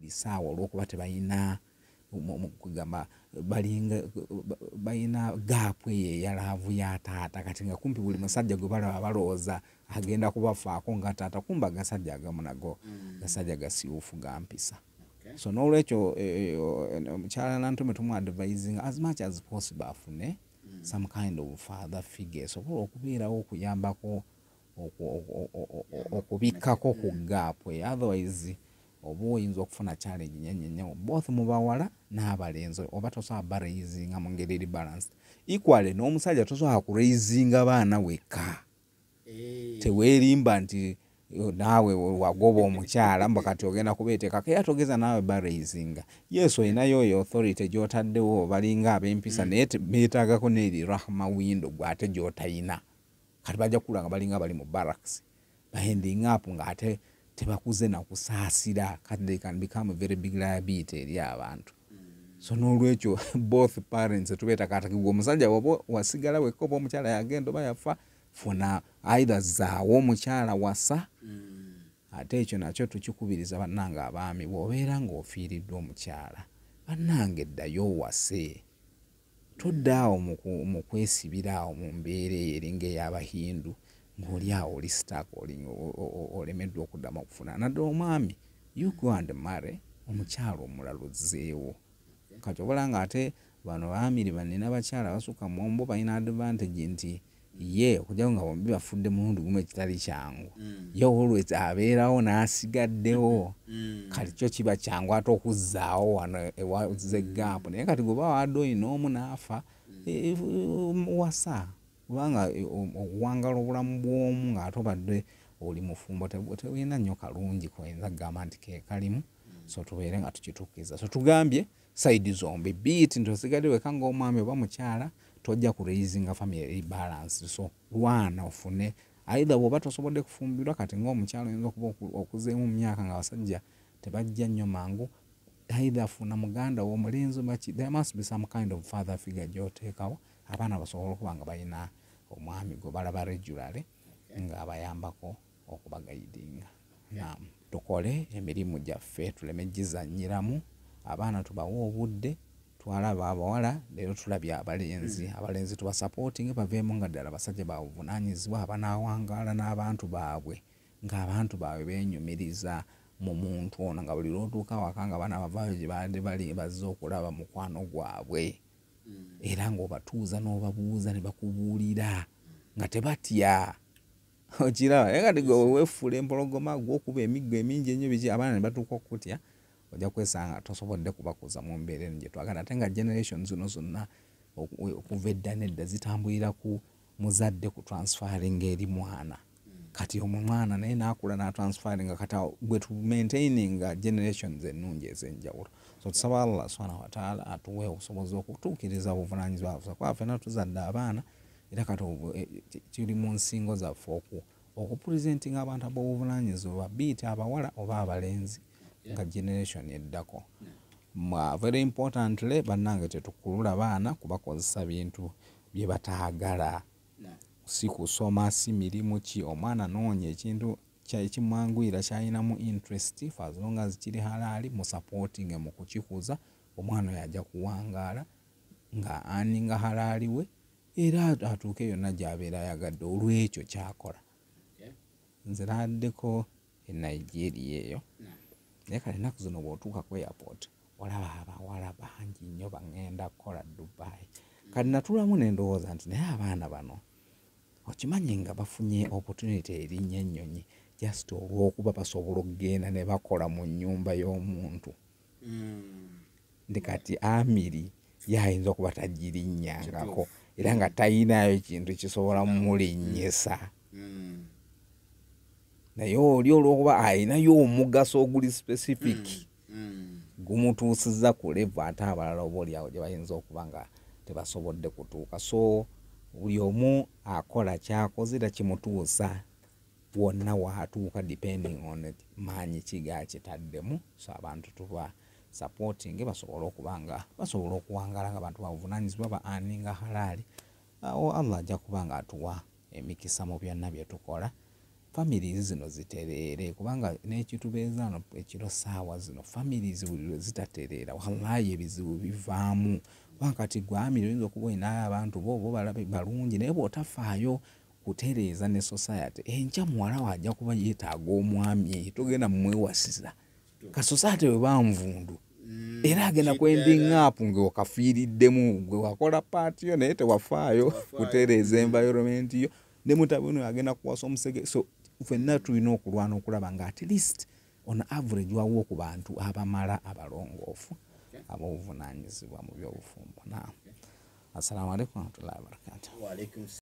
bisaawa olw'okuba tebalina kugamba balinga balina gap eyo eya love ya taata. Kati nga kumpi buli musajja gwe balaba balowooza agenda kubafaako nga taata, kumba agasajja agamu nago gasajja gasiwuufu ga mpisa. So n'olwekyo omukyala Nantume tumu advising as much as possible afune some kind of father figure esobola okubeerawo okuyambako okubikkako ku gap eyo. Otherwise oba oyinza okufuna challenge nnyo nnyo both mu bawala n'abalenzi, oba tosobola baraisinga mu ngeri eri balanced equally. N'omusajja tosobola kuraisinga baana wekka. Teweerimba nti naawe wagoba omukyala mba kati ogenda kubeeteekako, era togeza naawe baraisinga. Yes, olinayo oyo authority gy'otaddewo, balinga ab'empisa, naye beetaagako n'eri rahma window gwe ate gy'otayina. Kati bajja kukula nga balinga bali mu barracks, baending up ng'ate tebakuze nakusaasira. Kati they can become a very big liability eri abantu. So n'olwekyo both parents tubeetakaataka. Gwe omusajja oba wasigala wekka oba omukyala yagenda oba yafa, funa either zaawo omukyala wasa. Ate ekyo nakyo tukikubiriza bannange abaami, bw'obeera ng'ofiiriddwa omukyala, bannange ddayo owase. Todda awo mu kwesibira awo mu mbeera eyo eringa ey'abahindu ng'oli awo oli stuck, olemeddwa okuddamu okufuna. Naddala omwami, you go and marry omukyala omulala ozzeewo. Kati obola ng'ate bano baamiri banina bakyala basukka mu omu, bo balina advantage nti ye okuggyako nga bombi bafudde mulundi gumu, ekitali kyangu, ye always abeerawo n'asigaddewo. Kati kyo kiba kyangu ate okuzzaawo wano ewazze gap. Naye kati gwe wadde olina omu n'afa, wasa, kubanga okuwangala obulamu bw'omu ng'ate obadde oli mufumbo tewulina nnyo kalungi koyinza kugamba nti ke kalimu. So tubeere nga tukituukiriza. So tugambye side zombi biit nti osigadde weka ng'omwami oba mukyala, tojja ku raisinga family eri balance. So lwana ofune either bw'oba tosobodde kufumbirwa. Kati ng'omukyala oyinza okuba okuzeemu mu myaka nga abasajja tebajja nnyo mangu, either funa muganda wo omulenzi oba ki, there must be some kind of father figure gy'oteekawo abaana basobole okuba nga balina omwami gwe balaba regularly ng'abayambako okubaguidinga. Naam, tukole emirimu gyaffe, tuleme gizannyiramu. Abaana tubawe obudde. Twalaba abawala, leero tulabye abalenzi. Abalenzi tubasupportinge baveemu nga ddala basajja babuvunaanyizibwa abanaawangaala n'abantu baabwe, ng'abantu baabwe beenyumiriza mu muntu ono, nga buli lw'otuuka awaka nga baana bavaayo gye baadde bali bazze okulaba mukwano gwabwe, era ng'obatuuza n'obabuuza ne bakubuulira nga tebatya. Okiraba? Naye kati gwe weefuula empologoma, gw'okuba emiggo emingi ennyo biki, abaana ne batuuka okukutya, ojja kwesanga tosobodde kubakuza mu mbeera eno gye twagala. Ate nga generation zino zonna okuva edda n'edda zitambulira ku muzadde ku transferring eri mwana. Kati omwana naye n'akula n'atransferringa. Kati awo bwe tu maintaininga generations ennungi ez'enjawulo. So tusaba Allah subhanahu wataala atuwe obusobozi okutuukiriza obuvunaanyizibwa bwaffe, kuba ffenna tuzadde abaana, era kati kiri mu nsingo zaffe okupresentinga abantu ab'obuvunaanyizibwa, biiti abawala oba abalenzi, nga generation eddako. Very importantly, bannange, tetukulula baana kubakozesa bintu bye bataagala, si kusoma, si mirimu ki. Omwana noonya ekintu ekimwanguyira kyalinamu interest, for as long as kiri halaali, mu supporting mu kukikuza. Omwana oyo ajja kuwangaala nga earninga halaali we, era atuuke yonna gy'abeera ayagadde olw'ekyo kyakola. Nze naddeko e Nigeria eyo, naye kale ennaku zino bw'otuuka ku airport olaba abawala bangi nnyo baŋŋenda kukola Dubai. Kati natuulamu ne ndowooza nti naye abaana bano okimanyi nga bafunye opportunity erinnya ennyonyi just olw'okuba basobola okugenda ne bakola mu nnyumba y'omuntu. Nti kati amiri ye ayinza okuba tagirinnyangako era nga tayinaayo kintu kisobola mulinnyisa, naye oli olw'okuba ayinayo omugaso oguli specific gumutuusizza ku level ate abalala oba oliawo gye bayinza okuba nga tebasobodde kutuuka. So buli omu akola kyakoze era kimutuusa wonna waatuuka depending on maanyi ki gakitaddemu. So abantu tuba supporting basobole okuba nga basobola okuwangaala nga bantu babuvunaanyizibwa, ba earninga halaali. Awo Allah ajja kuba nga atuwa emikisa mu byonna bye tukola. Families zino zitereere, kubanga n'ekitubeeza no ekiro saawa zino families buli lwe zitatereera, wallahi ebizibu bivaamu. Kubanga kati gwe Amiri oyinza okuba olinayo abantu bo oba obalabe balungi, naye bw'otafaayo kutereeza ne society, enkya muwala we ajja kuba yeetaaga omwami, togenda mumwewasiza. Ka society bwe banvundu, era agenda kwending up ng'okafiiriddemu. Gwe wakola part yo naye tewafaayo kutereeza environment yo, ne mutabani agenda kuwasa omusege. So ffenna tulina okulwana okulaba nga at least on average wawo ku bantu abamala abalongoofu ab'obuvunaanyizibwa mu byobufumbo. Naam, assalamu alaikum warahmatullahi wabarakatuh.